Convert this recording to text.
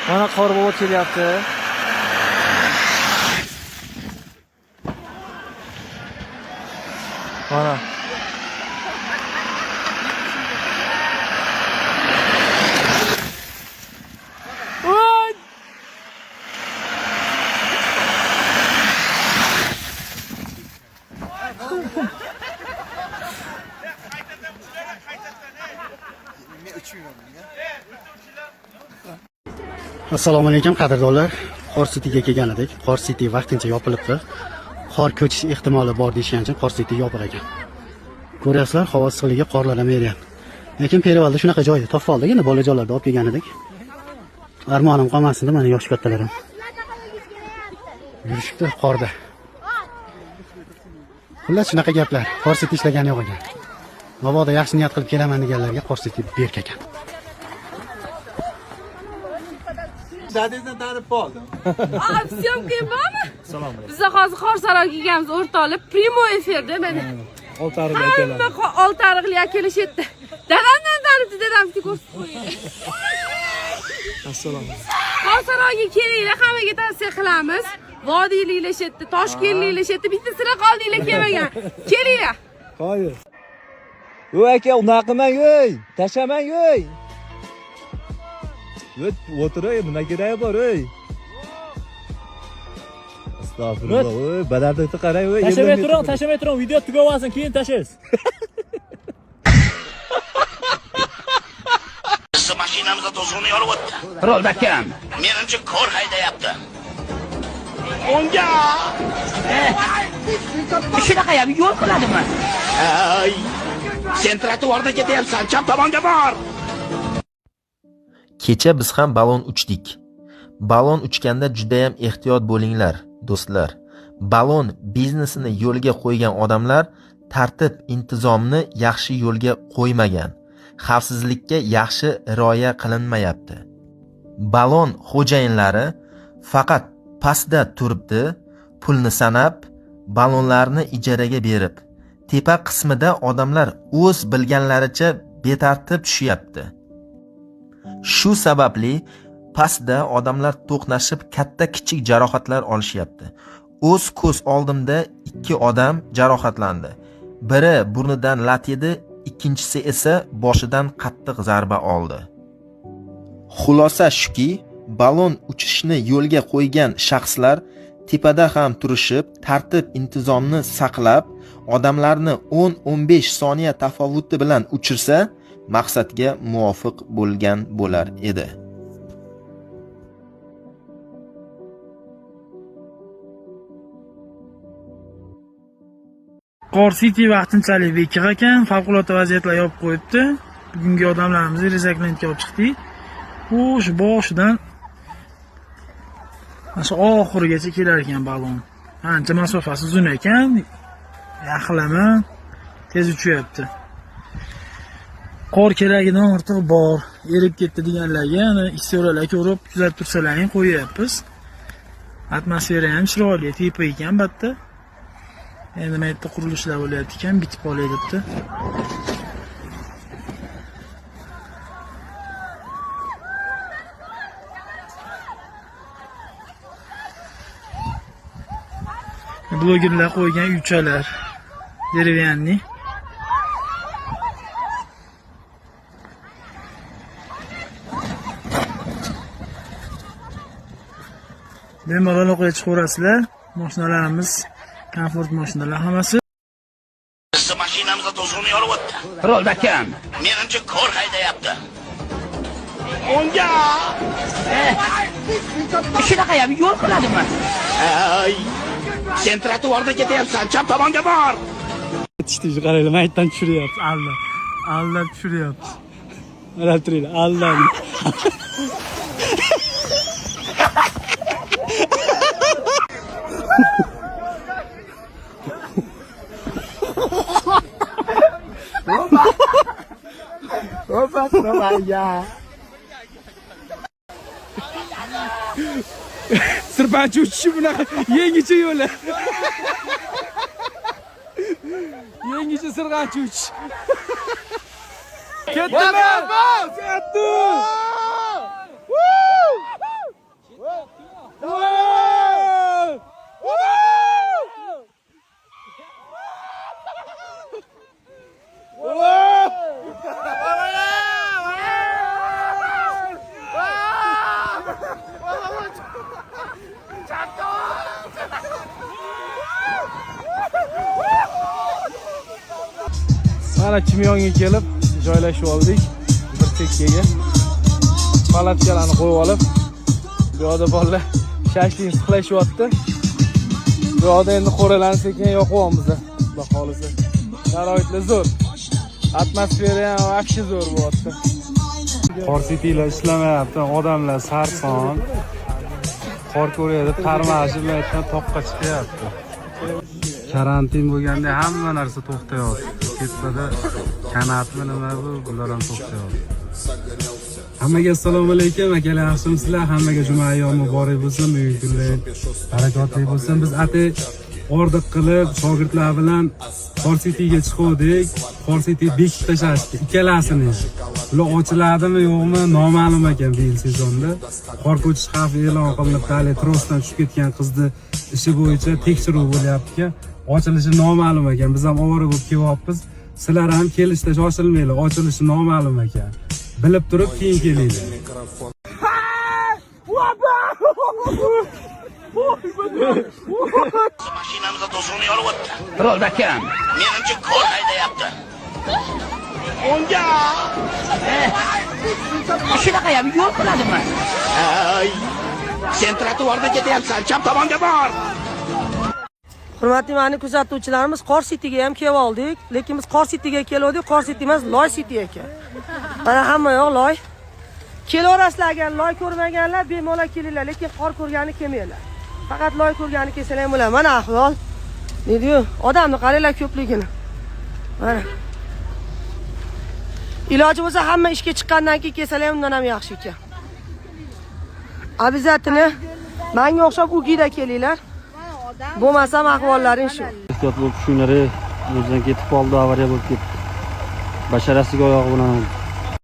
Mana Qorbobo kelyapti. Mana. Voy! Assalomu alaykum, qadrdonlar. Qor Cityga kelgan edik. Qor City vaqtincha yopilibdi. Qor ko'chish ehtimoli bor deyishgan uchun Qor City yopiq ekan. Ko'ryapsizlar, havo issiqligi, qorlar ham eriyapti. Lekin Perivalda shunaqa joyni topib oldik, endi bolajonlarni olib kelgan edik. Armonim qolmasin deb mana yoshi kattalar ham yurishibdi qorda. Xullas, shunaqa gaplar. Qor City ishlagani yo'q ekan. Mabodo yaxshi niyat qilib kelaman deganlarga Qor City berk ekan. Dadangizdan tanib qoldim. Aa, syomka bormi? Biz hozir Qorsaroyga kelganmiz, o'rtoqlar. Prямой efirda mana. Oltariqli akalar. Hamma oltariqli akalar shu yerda. Dadamdan tanibdi, dadamga ko'rsatib qo'ying. Assalomu. Qorsaroyga kelinglar, hammaga tavsiya qilamiz. Vodiyliklar shu yerda, Toshkentliklar shu yerda, bitta sizlar qoldinglar kelmagan. Kelinglar. Qoyil. O aka, unaqa qilmang, ey. Tashamang, ey. O'tiray, nima keragi bor, ey. Astag'firulloh, ey, balandlikni qarang, ey. Tashamay turing, tashamay turing, video tugavolsin, keyin tashlaysiz. Bizni mashinamizda to'siqni yorib o'tdi. Rolda kim? Menimcha ko'r haydayapti. O'ngga! Shunaqa ham yo'l qiladimi? Ay! Sen trotuarda ketyapsan, chap tomonga bor. Kecha biz ham balon uchdik. Balon uchganda judayam ehtiyot bo'linglar, do'stlar. Balon biznesini yo'lga qo'ygan odamlar tartib intizomni yaxshi yo'lga qo'ymagan. Xavfsizlikka yaxshi rioya qilinmayapti. Balon xo'jayinlari faqat pastda turibdi, pulni sanab, balonlarni ijaraga berib, tepa qismida odamlar o'z bilganlaricha betartib tushyapti. Shu sababli pastda odamlar to'qnashib katta kichik jarohatlar olishyapti. O'z ko'z oldimda ikki odam jarohatlandi. Biri burnidan lat yedi, ikkinchisi esa boshidan qattiq zarba oldi. Xulosa shuki, balon uchishni yo'lga qo'ygan shaxslar tepada ham turishib, tartib intizomni saqlab, odamlarni 10-15 soniya tafovuti bilan uchirsa, maqsadga muvofiq bo'lgan bo'lar edi. Qor City vaqtinchalik bekiq ekan, favqulodda vaziyatlar yopib qo'yibdi. Bugungi odamlarimizni Rezaklendga olib chiqdik. O'sha boshidan mana shu oxirigacha kelar ekan balon. Ancha masofasi uzun ekan. Yaxlama tez uchyapti. Qor keragidan ortiq bor, erib ketdi deganlarga ana isyoralar ko'rib kuzatib tursalaring qo'yyapmiz. Atmosfera ham chiroyli, tepa ekan batta. Endi mana yerda qurilishlar bo'lyapti ekan, bitib qolay debdi. Blogerlar qo'ygan uychalar деревянный. Bemalol o'qib chiqaverasizlar. Mashinalarimiz komfort mashinalar hammasi. Bizni mashinamizda to'siqni yorib o'tdi. Rolda kim? Menimcha ko'r haydayapti. O'ngga! Shunaqa ham yo'l qiladimi? Ay! Sen trotuarda ketyapsan, chap tomonga bor. Yetishdi, qaranglar, maytdan tushiryapti. Aldab, aldab tushiryapti. Qarab turinglar, aldab. Sirpanchi uchishi bunaqa yangicha yo'li. Yangicha sirg'anchi uchish. Ketdimi? Ketdi. Mana Chimyonga kelib joylashib oldik bir chekkaga. Palatkalarni qo'yib olib, bu yoqda bolalar shashlik sixlashyapti. Bu yoqda endi qo'ralarni sekin yoqyapmiz. Xudo xohlasa. Sharoitlar zo'r. Atmosfera ham вообще zo'r bo'lyapti. Qor setilar ishlamayapti, odamlar sarson. Qor ko'ryapti, tarmashi bilan toqqa chiqyapti. Karantin bo'lganda hamma narsa to'xtayapti. Tepada kanatmi, nima bu, bular ham to'xtayapti. Hammaga assalomu alaykum, akalar, yaxshimisizlar? Hammaga juma ayyomi muborak bo'lsin, bugungi kunlar barakotli bo'lsin. Biz atay ordiq qilib shogirdlar bilan Qor Cityga chiquvdik. Qor City bekitib tashlashdi ikkalasini. Bular ochiladimi, yo'qmi, noma'lum ekan. Bu yil sezonda qor ko'chish xavfi e'lon qilinib, hali trosdan tushib ketgan qizni ishi bo'yicha tekshiruv bo'lyapti ekan, ochilishi noma'lum ekan. Biz ham ovora bo'lib kelyapmiz. Sizlar ham kelishda shoshilmanglar, ochilishi noma'lum ekan, bilib turib keyin kelinglar. Mashinamizda to'siqni yorib o'tdi. Rolda kim? Menimcha, ko'r haydayapti. O'ngga! Shunaqa ham yo'l qiladimi? Ay! Sen trotuarda ketyapsan, chap tomonga bor. Hurmatli mani kuzatuvchilarimiz, Qor Cityga ham kelib oldik, lekin biz Qor Cityga kelgandik, Qor City emas, Loy City ekan. Mana hamma yoq loy. Kelaverasizlar, agar loy ko'rmaganlar bemalol kelinglar, lekin qor ko'rgani kelmanglar. Faqat loy ko'rgani kelsalar ham bo'ladi. Mana ahvol. Deydi-yu, odamni qaranglar ko'pligini. Mana. Iloji bo'lsa, hamma ishga chiqqandan keyin kelsalar ham undan ham yaxshi ekan. Обязательно manga o'xshab ugida kelinglar. Bo'lmasam ahvollaring shu. Ehtiyot bo'lib tushinglar, ey. O'zidan ketib qoldi, avariya bo'lib ketdi. Basharasiga oyog'i bilan urdi.